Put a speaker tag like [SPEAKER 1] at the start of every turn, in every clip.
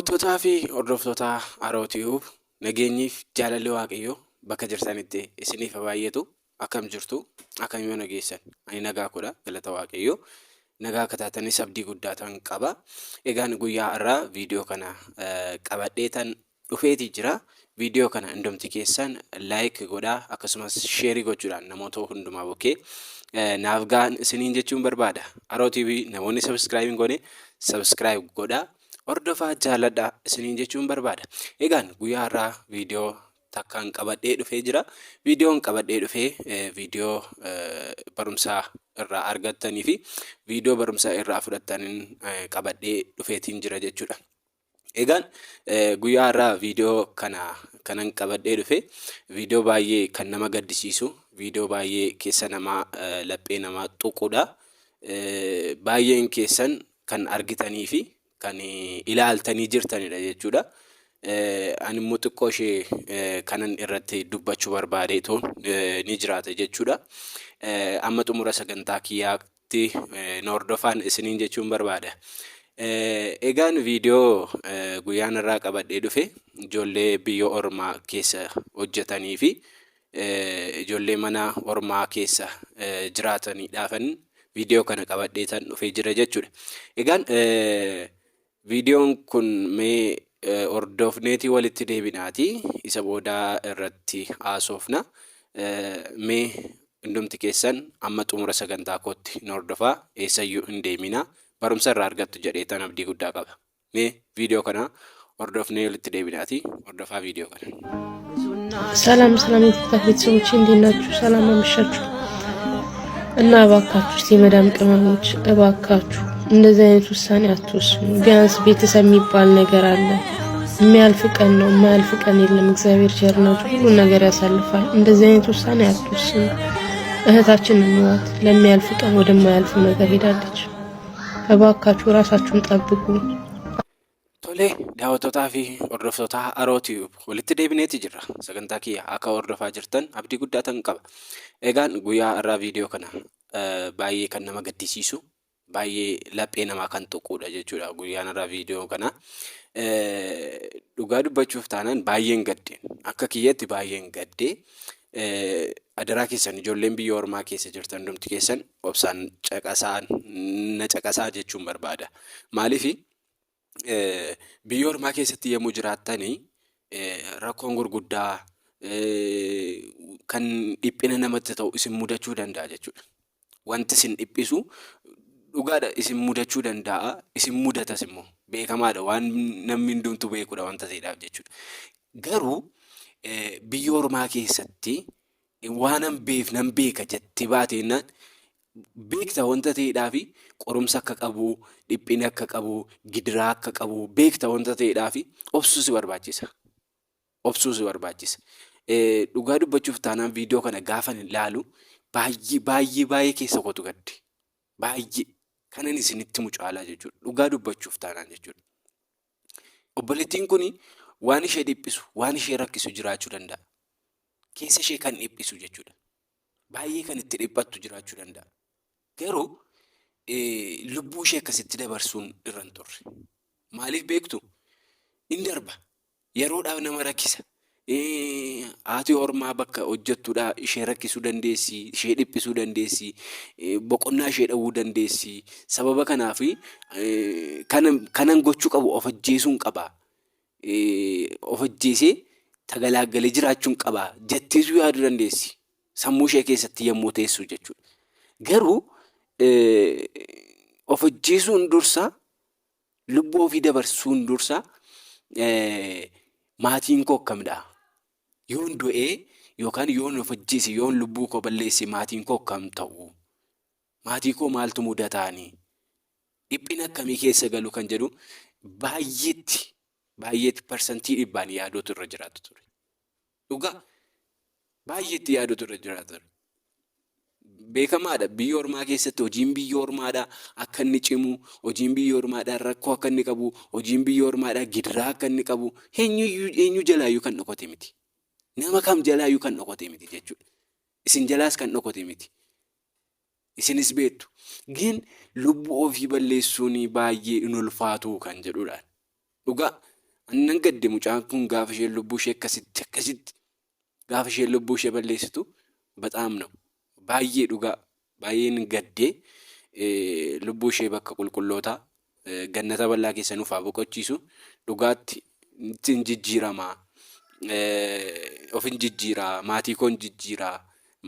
[SPEAKER 1] Daawwattootaa fi hordoftoota Aroo Tube nageenyiif jaalalli Waaqayyoo bakka jirtanitti isiniif haa baay'atu. Akkam jirtu? Akkam yoo nageessan? Ani nagaa koodha galata Waaqayyoo. Nagaa akka taatanis abdii guddaa tan qaba. Egaan guyyaa har'aa viidiyoo kana qabadhee tan dhufeeti jira. Viidiyoo kana hundumti keessan like godhaa akkasumas share gochuudhaan namoota hundumaa bukkee naaf ga'an isiniin jechuun barbaada. Aroo TV namoonni subscribe hin goone subscribe godhaa hordofaa jaaladhaa isiniin jechuun barbaada. Egaan guyyaa har'aa viidiyoo takkaan qabadhee dhufee jira. Viidiyoon qabadhee dhufee viidiyoo barumsaa irraa argattanii fi viidiyoo barumsa irraa fudhattaniin qabadhee dhufeetiin jira jechuudha. Egaan guyyaa har'aa viidiyoo kana kanan qabadhee dhufe viidiyoo baay'ee kan nama gaddisiisu, viidiyoo baay'ee keessa namaa laphee namaa tuqudha. Baay'een keessan kan argitanii fi kan ilaaltanii jirtanidha jechuudha. Ani immoo xiqqoo ishee kanan irratti dubbachuu barbaadeetu ni jiraata jechuudha. Amma xumura sagantaa kiyyaa tti na hordofaan isiniin jechuun barbaada. Egaan viidiyoo guyyaan irraa qabadhee dhufe ijoollee biyya ormaa keessa hojjetanii fi ijoollee mana ormaa keessa jiraataniidhaafan viidiyoo kana qabadhee tan dhufee jira jechuudha. Egaan Viidiyoon kun mee hordofneeti walitti deebinaati isa booda irratti haasofna. Mee hundumti keessan amma xumura sagantaa kootti nu hordofaa eessayyuu hin deeminaa barumsa irraa argattu jedheetan abdii guddaa qaba. Mee viidiyoo kana hordofnee walitti deebinaati hordofaa viidiyoo kana.
[SPEAKER 2] ሰላም ሰላም የቲክታክ ቤተሰቦች እንዴት ናችሁ? ሰላም አመሻችሁ። እና እባካችሁ እስቲ የመዳም ቅመሞች እባካችሁ እንደዚህ አይነት ውሳኔ አትወስኑ። ቢያንስ ቤተሰብ የሚባል ነገር አለ። የሚያልፍ ቀን ነው፣ የማያልፍ ቀን የለም። እግዚአብሔር ቸርነቱ ሁሉን ነገር ያሳልፋል። እንደዚህ አይነት ውሳኔ አትወስኑ። እህታችን እንዋት፣ ለሚያልፍ ቀን ወደማያልፈው ነገር ሄዳለች። እባካችሁ ራሳችሁን ጠብቁ።
[SPEAKER 1] Tole daawwattootaa fi hordoftoota Aroo Tube walitti deebineeti jirra. Sagantaa kiyya akka hordofaa jirtan abdii guddaa tan qaba. Egaan guyyaa har'aa viidiyoo kana baay'ee kan nama gaddisiisu baay'ee laphee namaa kan tuquudha jechuudha guyyaan har'aa viidiyoo kana. Dhugaa dubbachuuf taanaan baay'een gadde. Akka kiyyatti baay'een gadde. Adaraa keessan ijoolleen biyya ormaa keessa jirtan hundumti keessan obsaan caqasaa na caqasaa jechuun barbaada. Maaliifi Biyya ormaa keessatti yommuu jiraattani rakkoon gurguddaa kan dhiphina namatti ta'u isin mudachuu danda'a jechuudha. Wanti isin dhiphisu dhugaadha isin mudachuu danda'a, isin mudatas immoo beekamaadha waan namni hundumtuu beekudha wanta ta'eedhaaf jechuudha. Garuu biyya ormaa keessatti waanan beef nan beeka jettee baateennaan beekta wanta ta'eedhaa fi qorumsa akka qabu, dhiphina akka qabu, gidiraa akka qabu beekta wanta ta'eedhaa fi obsuu si barbaachisa. Obsuu si barbaachisa. Dhugaa dubbachuuf taanaan viidiyoo kana gaafan ilaalu baay'ee baay'ee baay'ee keessa kootu gadde. Baay'ee kanan isinitti himu caalaa jechuudha. Dhugaa dubbachuuf taanaan jechuudha. Obboleettiin kun waan ishee dhiphisu, waan ishee rakkisu jiraachuu danda'a. Keessa ishee kan dhiphisu jechuudha. Baay'ee kan itti dhiphattu jiraachuu danda'a. Garuu lubbuu ishee akkasitti dabarsuun irra hin turre. Maaliif beektu? In darba. Yeroodhaaf nama rakkisa. Haati ormaa bakka hojjettuudha ishee rakkisuu dandeessi, ishee dhiphisuu dandeessi, boqonnaa ishee dhowwuu dandeessi. Sababa kanaaf kanan gochuu qabu of ajjeesuun qaba. Of ajjeesee tagalaaggalee jiraachuun qaba jetteetu yaaduu dandeessi. Sammuu ishee keessatti yommuu teessu jechuudha. Garuu of ajjeesuun dursa lubbuu ofii dabarsuun dursa maatiin koo akkamidha? Yoon du'ee yookaan yoon of ajjeese yoon lubbuu koo balleesse maatiin koo akkam ta'u? Maatii koo maaltu mudataani? Dhiphina akkamii keessa galu kan jedhu baay'eetti baay'eetti parsantii dhibbaan yaaduutu irra jiraatu ture. Dhugaa baay'eetti yaaduutu irra jiraata ture. Beekamaadha biyya ormaa keessatti hojiin biyya ormaadhaa akka inni cimu, hojiin biyya ormaadhaa rakkoo akka inni qabu, hojiin biyya ormaadhaa gidiraa akka inni qabu eenyuyyuu eenyu jalaayyuu kan dhokote miti. Nama kam jalaayyuu kan dhokote miti jechuudha. Isin jalaas kan dhokote miti. Isinis beektu. Gin lubbuu ofii balleessuun baay'ee hin ulfaatu kan jedhudha. Dhugaa Ani nan gadde mucaan kun gaafa isheen lubbuu ishee akkasitti akkasitti gaafa isheen lubbuu ishee balleessitu bexaam ነው baay'ee dhugaa baay'een gaddee lubbuu ishee bakka qulqullootaa gannata bal'aa keessa nuuf haa boqochiisu dhugaatti ittiin jijjiiramaa of hin jijjiiraa maatii koon jijjiiraa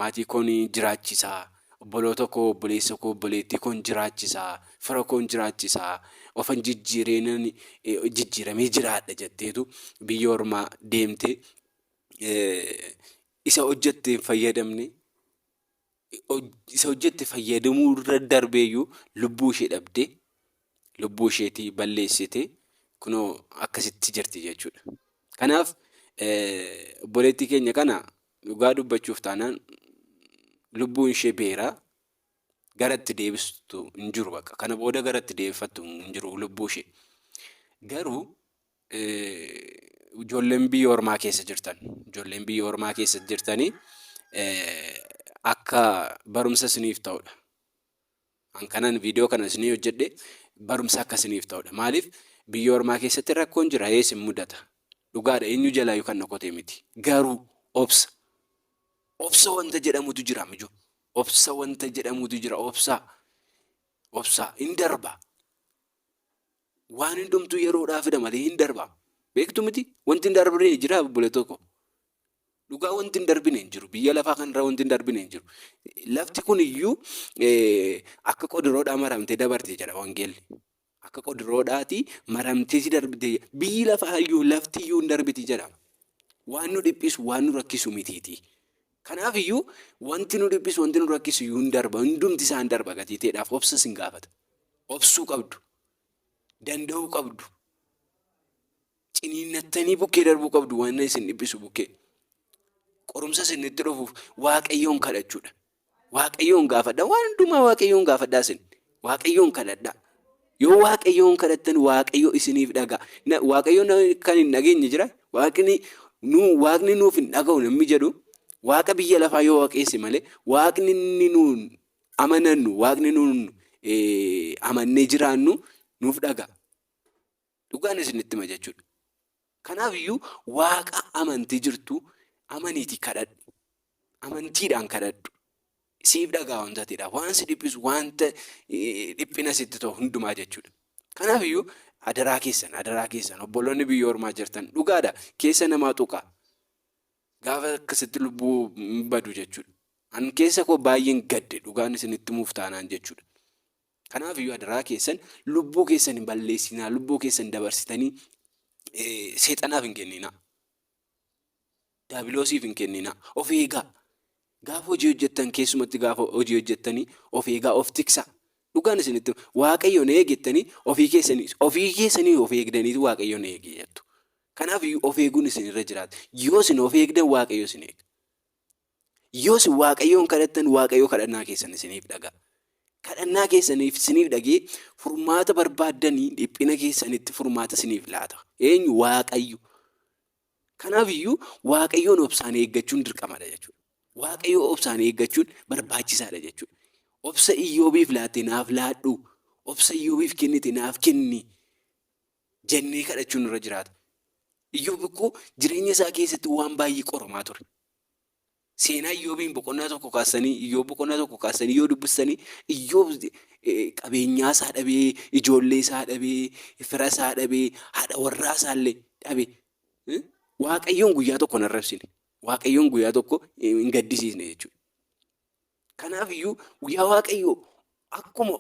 [SPEAKER 1] maatii koon jiraachisaa obboloota koo obboleessa koo obboleettii koon jiraachisaa fira koon jiraachisaa ofan jijjiireenan jijjiiramee jiraadha jetteetu biyya ormaa deemtee isa hojjette hin fayyadamne isa hojjette fayyadamuu irra darbeeyyuu lubbuu ishee dhabdee lubbuu isheetii balleessite kunoo akkasitti jirti jechuudha. Kanaaf obboleettii keenya kana dhugaa dubbachuuf taanaan lubbuun ishee beera gara itti deebistu hin jiru bakka kana booda gara itti deebifattu hin jiru lubbuu ishee. Garuu ijoolleen biyya ormaa keessa jirtan ijoolleen biyya ormaa keessa jirtanii akka barumsa isiniif ta'udha. An kanan viidiyoo kana isinii hojjedhe barumsa akka isiniif ta'udha. Maaliif biyya ormaa keessatti rakkoon jira ee isin mudata. Dhugaadha eenyu jalaayyuu kan dhokotee miti. Garuu obsa. Obsa wanta jedhamutu jira mijo. Obsa wanta jedhamutu jira obsaa. Obsaa hin darba. Waan hundumtuu yeroodhaafidha malee hin darba. Beektu miti wanti hin darbine jira obboleettoo tokko. Dhugaa wanti hin darbine hin jiru. Biyya lafaa kanarra wanti hin darbine hin jiru. Lafti kun iyyuu akka qodiroodhaa maramtee dabarte jedha wangeelli. Akka qodiroodhaati maramtee si darbite. Biyyi lafaa iyyuu lafti iyyuu hin darbiti jedha. Waan nu dhiphisu waan nu rakkisu mitiiti. Kanaaf iyyuu wanti nu dhiphisu wanti nu rakkisu iyyuu hin darba. Hundumti isaa hin darba gatii ta'eedhaaf obsa sin gaafata. Obsuu qabdu. Danda'uu qabdu. Ciniinnattanii bukkee darbuu qabdu waan isin dhiphisu bukkee. Qorumsa isinitti dhufuuf Waaqayyoon kadhachuudha. Waaqayyoon gaafadha. Waan hundumaa Waaqayyoon gaafadhaa isin. Waaqayyoon kadhadhaa. Yoo Waaqayyoon kadhattan Waaqayyo isiniif dhaga'a. Waaqayyoon kan hin dhageenye jira. Waaqni nu Waaqni nuuf hin dhaga'u namni jedhu Waaqa biyya lafaa yoo waaqeesse malee Waaqni inni nuun amanannu Waaqni nuun amannee jiraannu nuuf dhaga'a. Dhugaan isinitti hima jechuudha. Kanaaf iyyuu Waaqa amantii jirtu amaniitii kadhadhu. Amantiidhaan kadhadhu. Siif dhagaa wanta ta'edha. Waan si dhiphisu wanta dhiphina sitti ta'u hundumaa jechuudha. Kanaaf iyyuu adaraa keessan adaraa keessan obboloonni biyya ormaa jirtan dhugaadha keessa namaa tuqa. Gaafa akkasitti lubbuu badu jechuudha. An keessa koo baay'een gadde dhugaan isinitti himuuf taanaan jechuudha. Kanaaf iyyuu adaraa keessan lubbuu keessan hin balleessinaa, lubbuu keessan dabarsitanii seexanaaf hin kenninaa. Daabiloosiif hin kenninaa. Of eegaa. Gaafa hojii hojjettan keessumatti gaafa hojii hojjettanii of eegaa of tiksaa. Dhugaan isinitti Waaqayyo na eegettanii ofii keessanii ofii keessanii of eegdaniitu Waaqayyo na eege jettu. Kanaaf iyyuu of eeguun isinirra jiraata. Yoo isin of eegdan Waaqayyo isin eega. Yoo isin Waaqayyoon kadhattan Waaqayyo kadhannaa keessan isiniif dhaga'a. Kadhannaa keessaniif isiniif dhagee furmaata barbaaddanii dhiphina keessanitti furmaata isiniif laata. Eenyu? Waaqayyo. Kanaaf iyyuu Waaqayyoon obsaan eeggachuun dirqamadha jechuudha. Waaqayyo obsaan eeggachuun barbaachisaadha jechuudha. Obsa Iyyoobiif laatte naaf laadhu. Obsa Iyyoobiif kennite naaf kenni. Jennee kadhachuun nurra jiraata. Iyyoob ikkoo jireenya isaa keessatti waan baay'ee qoramaa ture. Seenaa Iyyoobiin boqonnaa tokko kaasanii Iyyoob boqonnaa tokko kaasanii yoo dubbistanii Iyyoob qabeenyaa isaa dhabee, ijoollee isaa dhabee, fira isaa dhabee, haadha warraa isaa illee dhabee. Waaqayyoon guyyaa tokko hin arrabsine. Waaqayyoon guyyaa tokko hin gaddisiisne jechuudha. Kanaaf iyyuu guyyaa Waaqayyoo akkuma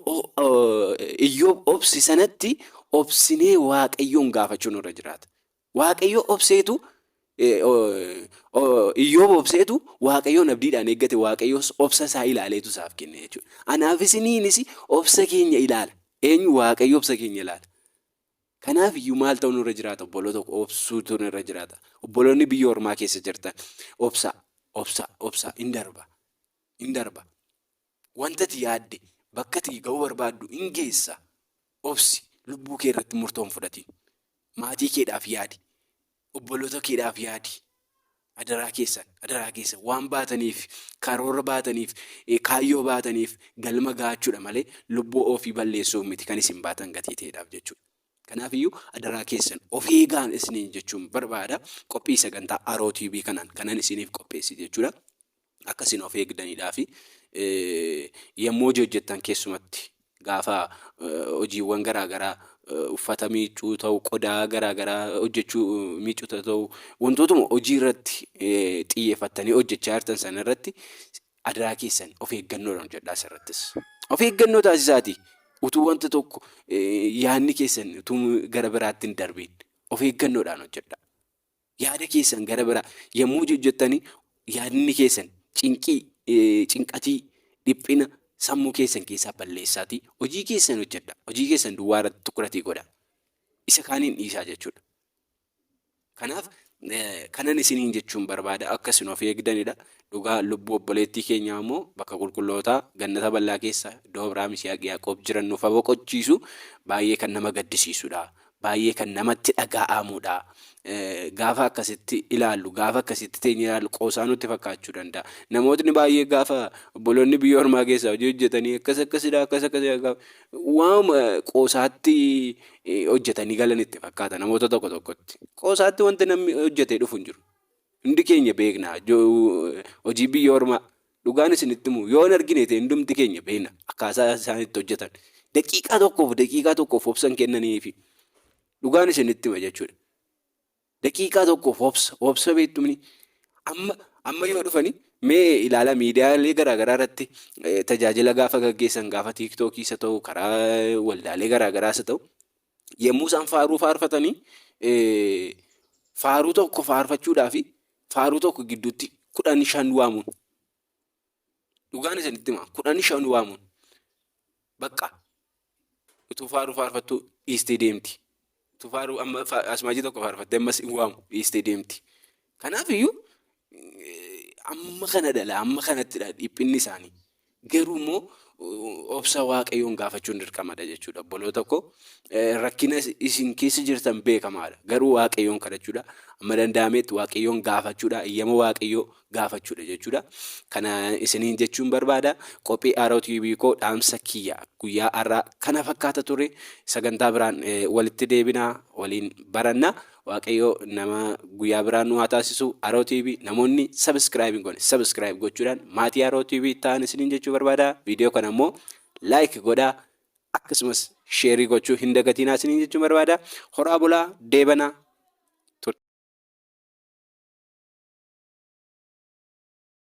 [SPEAKER 1] Iyyoob obse sanatti obsinee Waaqayyoon gaafachuun nurra jiraata. Waaqayyo obseetu Iyyoob obseetu Waaqayyoon abdiidhaan eeggate Waaqayyos obsa isaa ilaaleetu isaaf kenne jechuudha. Anaaf isiniinis obsa keenya ilaala. Eenyu Waaqayyo obsa keenya ilaala. Kanaaf iyyuu maal ta'u nurra jiraata obboloota koo obsuutu nurra jiraata. Obboloonni biyya ormaa keessa jirtan obsa obsa obsa hin darba hin darba. Wanta ati yaadde bakka ati ga'uu barbaaddu hin geessa. Obsi lubbuu kee irratti murtoo hin fudhatiin. Maatii keedhaaf yaadi. Obboloota keedhaaf yaadi. Adaraa keessan adaraa keessan waan baataniif karoora baataniif kaayyoo baataniif galma ga'achuudha malee lubbuu ofii balleessuuf miti kan isin baatan gatii ta'eedhaaf jechuudha. Kanaafiyyuu adaraa keessan of eegaan isiniin jechuun barbaada. Qophii sagantaa Aroo TV kanaan kanan isiniif qopheesse jechuudha. Akka isin of eegdaniidhaa fi yommuu hojii hojjettan keessumatti gaafa hojiiwwan garaa garaa uffata miiccuu ta'u, qodaa garaa garaa hojjechuu miiccuu ta'u, wantootuma hojii irratti xiyyeeffattanii hojjechaa jirtan sana irratti adaraa keessan of eeggannoodhaan hojjedhaa asirrattis. Of eeggannoo taasisaatii utuu wanta tokko yaadni keessan utuu gara biraatti hin darbiin of eeggannoodhaan hojjedhaa. Yaada keessan gara biraa yommuu hojii hojjettanii yaadni keessan cinqii, cinqatii, dhiphina sammuu keessan keessaa balleessaatii hojii keessan hojjedhaa. Hojii keessan duwwaa irratti tukuratii godhaa. Isa kaaniin dhiisaa jechuudha. Kanaaf kanan isiniin jechuun barbaada akka isin of eegdanidha. Dhugaa lubbuu obboleettii keenyaa immoo bakka qulqullootaa gannata bal'aa keessa iddoo Abrahaam, Yisihaaq, Yaaqoob jiran nuuf haa boqochiisu. Baay'ee kan nama gaddisiisudha. Baay'ee kan namatti dhagaa'amudha. Gaafa akkasitti ilaallu, gaafa akkasitti teenyee ilaallu qoosaa nutti fakkaachuu danda'a. Namootni baay'ee gaafa obboloonni biyya ormaa keessaa hojii hojjetanii akkas akkasidha akkas akkasidha waanuma qoosaatti hojjetanii galan itti fakkaata namoota tokko tokkotti. Qoosaatti wanti namni hojjetee dhufu hin jiru. Hundi keenya beekna hojii biyya ormaa. Dhugaan isinitti himu yoo hin argine ta'e hundumti keenya beekna akkaataa isaan itti hojjetan. Daqiiqaa tokkoof daqiiqaa tokkoof obsa hin kennaniifi. Dhugaan isinitti hima jechuudha. Daqiiqaa tokkoof obsa obsa beektumni amma amma yoo dhufani mee ilaala miidiyaalee garaagaraa irratti tajaajila gaafa gaggeessan gaafa tiiktookii isa ta'u karaa waldaalee garaagaraa isa ta'u yommuu isaan faaruu faarfatanii faaruu tokko faarfachuudhaa fi faaruu tokko gidduutti 15 waamuun. Dhugaan isinitti hima 15 waamuun. Bakka utuu faaruu faarfattuu dhiistee deemti. Utuu faaruu amma asmaajii tokko faarfattee ammas hin waamu dhiistee deemti. Kanaaf iyyuu amma kana dhala amma kanattidha dhiphinni isaanii. Garuu immoo obsa Waaqayyoon gaafachuun dirqamadha jechuudha. Obboloota koo rakkina isin keessa jirtan beekamaadha. Garuu Waaqayyoon kadhachuudha. Amma danda'ametti Waaqayyoon gaafachuudha. Eeyyama Waaqayyoo gaafachuudha jechuudha. Kana isiniin jechuun barbaada. Qophii Aroo TV koo dhaamsa kiyya guyyaa har'aa kana fakkaata ture. Sagantaa biraan walitti deebinaa waliin baranna. Waaqayyo nama guyyaa biraa nu haa taasisu. Aroo TV namoonni subscribe hin goone subscribe gochuudhaan maatii Aroo TV ta'an isiniin jechuu barbaada. Viidiyoo kana immoo like godhaa akkasumas sheerii gochuu hin dagatinaa isiniin jechuu barbaada. Horaa bulaa deebana.